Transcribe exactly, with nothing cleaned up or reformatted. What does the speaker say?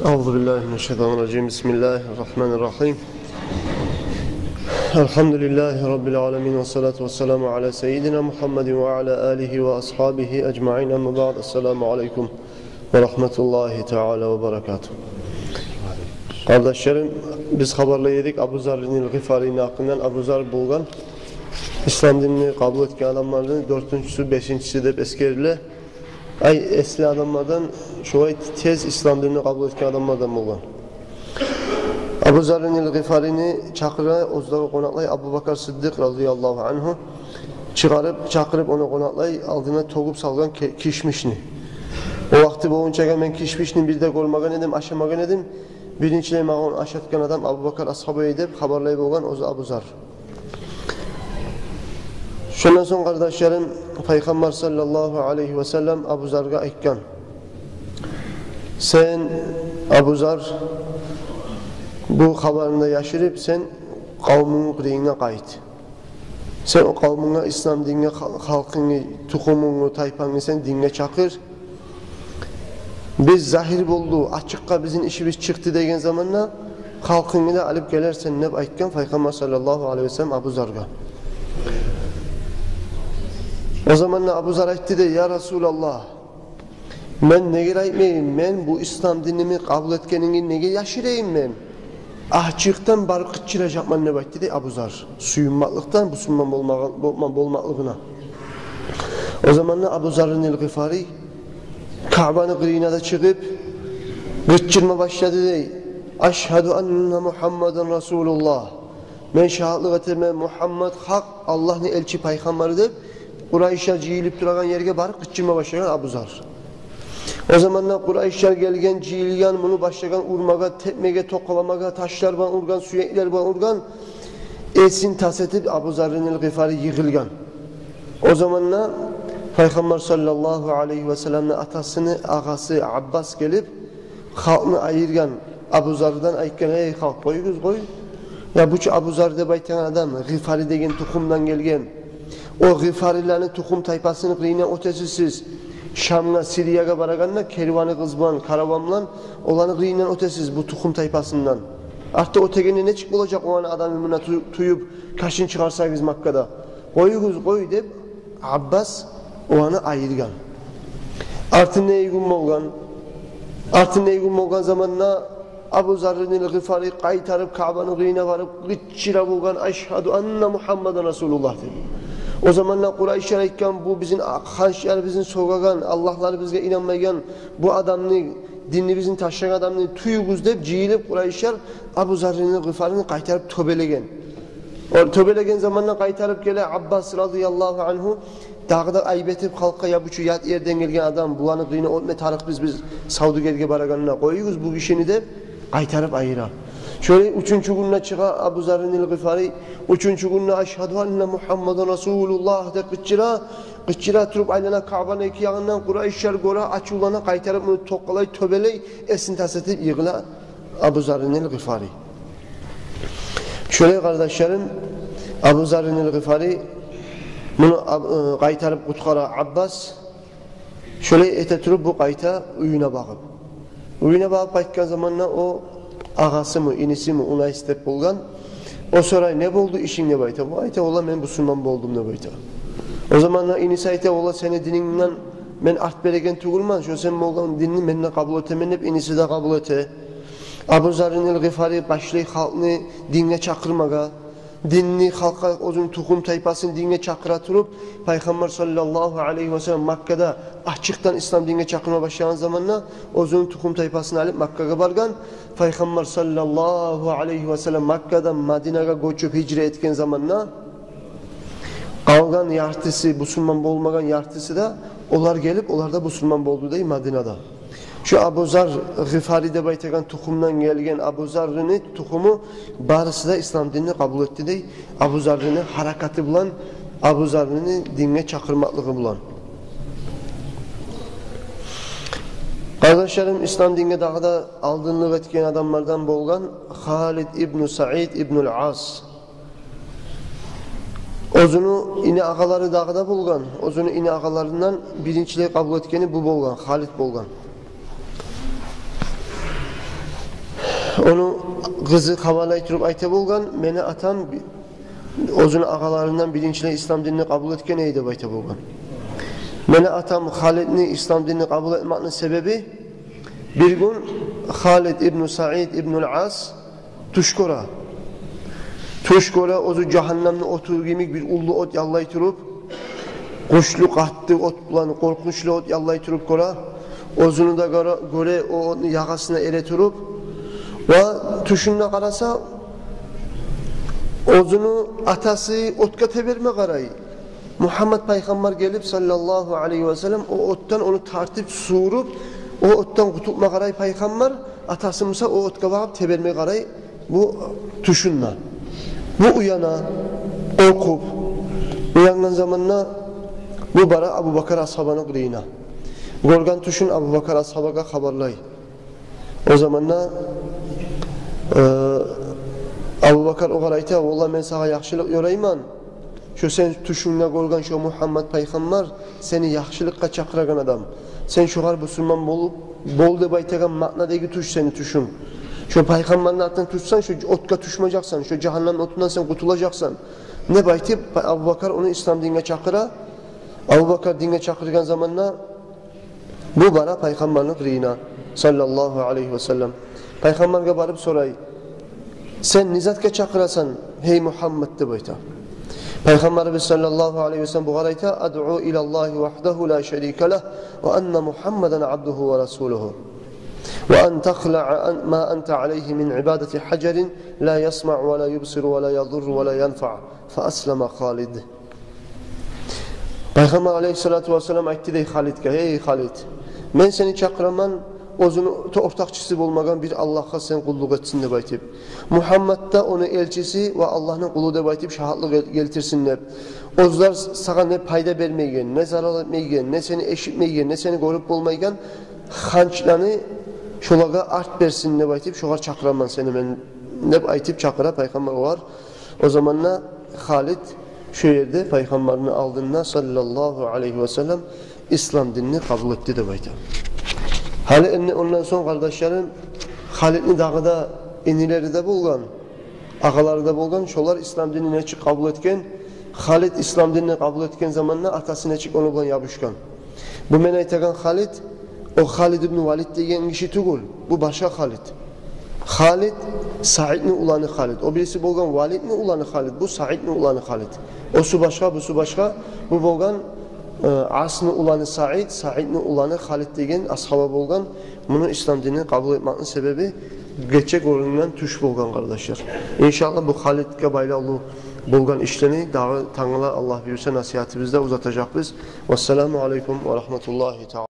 أعوذ بالله من الشيطان الرجيم. بسم الله الرحمن الرحيم. الحمد لله رب العالمين، والصلاة والسلام على سيدنا محمد وعلى آله وأصحابه أجمعين. أما بعد، السلام عليكم ورحمة الله تعالى وبركاته. Къардашларым, биз хабарлай эдик Абу Зарринил Гъифарини гьакъындан. Абу Зар болгъан ислам динни къабул этген адамланы дёртюнчюсю, бешинчиси деп эсгериле. Ай, эсли адамлардан, шолай тез ислам динни къабул этген адамлардан болгъан. Абу Зарринил Гъифарини чакъыра, оьзлеге къонакълай Абу Бакр Сыддыкъ радияллагьу ангьу. Чыгъарып, чакъырып, ону къонакълай, алдына тёгюп салгъан ки-, кишмишни. О вакъти болгъунчагъа мен кишмишни бир де гёрмеген эдим, ашамагъан эдим. Биринчилей магъа ону ашатгъан адам Абу Бакр асгьаба эди деп хабарлай болгъан оьзю Абу Зар. Шондан сонг, къардашларым, Пайхаммар саллаллагьу алайгьи васаллам Абу Заргъа айтгъан: «Сен, Абу Зар, бу хабарынгны да яшырып, сен къавмунгну къырыйына къайт. Сен о къавмунгну ислам динге, хал-, халкъынгны, тухумунгну, тайпангны сен динге чакъыр. Биз загьир болду, ачыкъгъа бизин ишибиз чыкъды деген заманда халкъынгны да алып гелерсен», — деп айтгъан Пайхаммар саллаллагьу алайгьи васаллам Абу Заргъа. О заманда Абу Зар айтды дей: «Я Расулаллагь, мен неге айтмайым, мен бу ислам динни къабул этгенимни неге яшырайым мен? Ачыкъдан барып къычыражакъман», — деп айтды дей Абу Зар. Сююнмекликден бусурман болмагъа-, болма-, болмакълыгъына. О заманда Абу Зарринил Гъифари Каъбаны къырыйына да чыгъып, къычырма башлады дей: «Ашгьаду анна Мугьаммадан расулуллагь. Мен шагьатлыкъ этемен, Мугьаммад гьакъ, Аллагьны элчи пайхаммары», — деп, къурайшлар жыйылып турагъан ерге барып къычырма башлагъан Абу Зар. О заманда къурайшлар гелген, жыйылгъан, муну башлагъан урмагъа, тепмеге, токъаламагъа, ташлар булан ургъан, сюеклер булан ургъан, эсин тас этип, Абу Зарринил Гъифари йыгъылгъан. О заманда Пайхаммар саллаллагьу алайгьи васалламны атасыны агъасы Аббас гелип, халкъны айыргъан Абу Зардан, айтгъан: «Эй халкъ, къоюгъуз, къой. Я бу чу Абу Зар деп айтагъан адам Гъифари деген тухумдан гелген. О гъифарилени тухум-тайпасыны къырыйындан оьтесиз сиз. Шамгъа, Сириягъа барагъанда керваны къыз булан, караван булан оланы къырыйындан оьтесиз, бу тухум-тайпасындан. Артда оьтегенде нечик болажакъ оланы адамы муна ту-, туюп, кашын чыгъарсагъыз Маккада? Къоюгъуз, къой», — деп, Аббас оланы айыргъан. Артындагъы гюн болгъан. Артындагъы гюн болгъан заманда Абу Зарринил Гъифари къайтарып Каъбаны къырыйына барып къычыра болгъан: «Ашгьаду анна Мугьаммадан расулуллагь», — деп. О заманда къурайшлар айтгъан: «Бу бизин а-, ханчларыбызны сёгеген, Аллагьларыбызгъа инанмайгъан, бу адамны, динибизни ташлагъан адамны тююгюз», — деп жыйылып, къурайшлар Абу Зарринил Гъифарини къайтарып тёбелеген. О тёбелеген заманда къайтарып геле Аббас радияллагьу ангьу, дагъы да айып этип халкъгъа: «Я бу чу ят ерден гелген адам, буланы къырыйына оьтме тарыкъбыз биз савдюгерге барагъанда, къоюгъуз бу гишини», — деп, къайтарып айыра. Шолай уьчюнчю гюнде чыгъа Абу Зарринил Гъифари, уьчюнчю гюнде «Ашгьаду анна Мугьаммадан расулуллагь» деп къычыра, къычыра туруп айлана Каъбаны эки ягъындан, къурайшлар гёре, ачувлана, къайтарып муну токъалай, тёбелей, эсин тас этип йыгъыла Абу Зарринил Гъифари. Шолай, къардашларым, Абу Зарринил Гъифари муну аб-, э, къайтарып къутгъара Аббас. Шолай эте туруп, бу къайта уьюне багъып. Уьюне багъып къайтгъан заманда о агъасымы, инисими, Унайс деп болгъан. О сорай: «Не болду ишинг?» — деп айта. Бу айта: «Валлагь, мен бусурман болдум», — деп айта. О заманда иниси айта: «Валлагь, сени динингден мен арт береген тюгюлмен, шо сен болгъан динни мен де къабул этемен», — деп, иниси де къабул эте. Абу Зарринил Гъифари башлай халкъны динге чакъырмагъа, динни халкъгъа, оьзюню тухум-тайпасын динге чакъыра туруп, Пайхаммар саллаллагьу алайгьи васаллам Маккада ачыкъдан ислам динге чакъырма башлагъан заманда, оьзюню тухум-тайпасын алып Маккагъа баргъан. Пайхаммар саллаллагьу алайгьи васаллам Маккадан Мадинагъа гёчюп гьижра этген заманда, къалгъан яртысы, бусурман болмагъан яртысы да, олар гелип, олар да бусурман болду дей Мадинада. Шу Абу Зар Гъифари деп айтагъан тухумдан гелген Абу Заррини тухуму барысы да ислам динни къабул этди дей, Абу Заррини гьаракаты булан, Абу Заррини динге чакъырмакълыгъы булан. Къардашларым, ислам динге дагъы да алдынлыкъ этген адамлардан болгъан Халид ибну Саид ибнул Ас. Оьзюню ини агъалары дагъы да болгъан. Оьзюню ини агъаларындан биринчилей къабул этгени бу болгъан, Халид болгъан. Ону къызы хабарлай туруп айта болгъан: «Мени атам би-, оьзюню агъаларындан биринчилей ислам динни къабул этген эди», — деп айта болгъан. «Мени атам Халидни ислам динни къабул этмекни себеби: бир гюн Халид ибну Саид ибнул Ас тюш гёре. Тюш гёре, оьзю жагьаннемни оту йимик бир уллу от яллай туруп, гючлю, къатты от булан, къоркъунчлу от яллай туруп гёре. Оьзюню де гёре, гёре о отну ягъасына эре туруп, ва тюшюнде къараса, оьзюню атасы отгъа теберме къарай. Мугьаммад пайхаммар гелип, саллаллагьу алайгьи ва саллам, о отдан ону тартып, сувуруп, о отдан къутулма къарай пайхаммар, атасы буса о отгъа багъып теберме къарай бу тюшюнде. Бу уяна, къоркъуп, уянгъан заманда бу бара Абубакар асгьабаны къырыйына. Гёрген тюшюн Абубакар асгьабагъа хабарлай. О заманда, э, Абубакар огъар айта: «Валлагь, мен сагъа яхшылыкъ ёрайман. Шо сен тюшюнгде гёрген шо Мугьаммад пайхаммар сени яхшылыкъгъа чакъырагъан адам. Сен шогъар бусурман болуп, бол деп айтагъан маънадагъы тюш сени тюшюнг. Шо пайхаммарны артындан тутсанг, шо отгъа тюшмежексен, шо жагьаннем отундан сен къутулажакъсан», — деп айтып, Абубакар ону ислам динге чакъыра. Абубакар динге чакъыргъан заманда бу бара пайхаммарны къырыйына, саллаллагьу алайгьи ва саллам. Пайхаммаргъа барып сорай: «Сен не затгъа чакъырасан, гьей Мугьаммад?» — деп айта. Пайхаммарыбыз, саллаллагьу алайгьи ва саллам, бугъар айта: «Адъу илаллагьи вагьдагьу ла шарика лагь, ва анна Мугьаммадан абдугьу ва расулугьу, ва ан тахлаъа ан-, ма анта алайгьи мин ибадати гьажарин ла ясмаъу ва ла юбсиру ва ла ядурру ва ла янфаъ». Фа аслама Халид. Пайхаммар, алайгьиссалату вассалам, айтды дей Халидге: «Гьей Халид, мен сени чакъыраман оьзюню то-, ортакъчысы болмагъан бир Аллагьгъа сен къуллукъ этсин деп айтып, Мугьаммад да ону элчиси ва Аллагьны къулу деп айтып шагьатлыкъ гел-, гелтирсин деп. Оьзлер сагъа не пайда бермейген, не зарал этмейген, не сени эшитмейген, не сени гёрюп болмайгъан ханчланы, шолагъа арт берсин деп айтып, шогъар чакъыраман сени мен», — деп айтып чакъыра пайхаммар огъар. О заманда Халид шо ерде пайхаммарны алдында, саллаллагьу алайгьи ва саллам, ислам динни къабул этди деп айта. Гьали энни ондан сонг, къардашларым, Халидни дагъы да инилери де болгъан, агъалары да болгъан. Шолар ислам динни нечик къабул этген, Халид ислам динни къабул этген заманда атасы нечик ону булан ябушгъан. Бу мен айтагъан Халид, о Халид ибн Валид деген гиши тюгюл. Бу башгъа Халид. Халид, Саидни уланы Халид. О бириси болгъан Валидни уланы Халид, бу Саидни уланы Халид. Осу башгъа, бусу башгъа. Бу болгъан, э, Асны уланы Саид, Саидни уланы Халид деген асгьаба болгъан. Муну ислам динни къабул этмекни себеби гече гёрюнген тюш болгъан, къардашлар. Иншааллагь, бу Халидге байлавлу болгъан ишлени дагъы тангала, Аллагь буюрса, насигьатыбызда узатажакъбыз. Вассаламу алайкум ва рагьматуллагьи таала.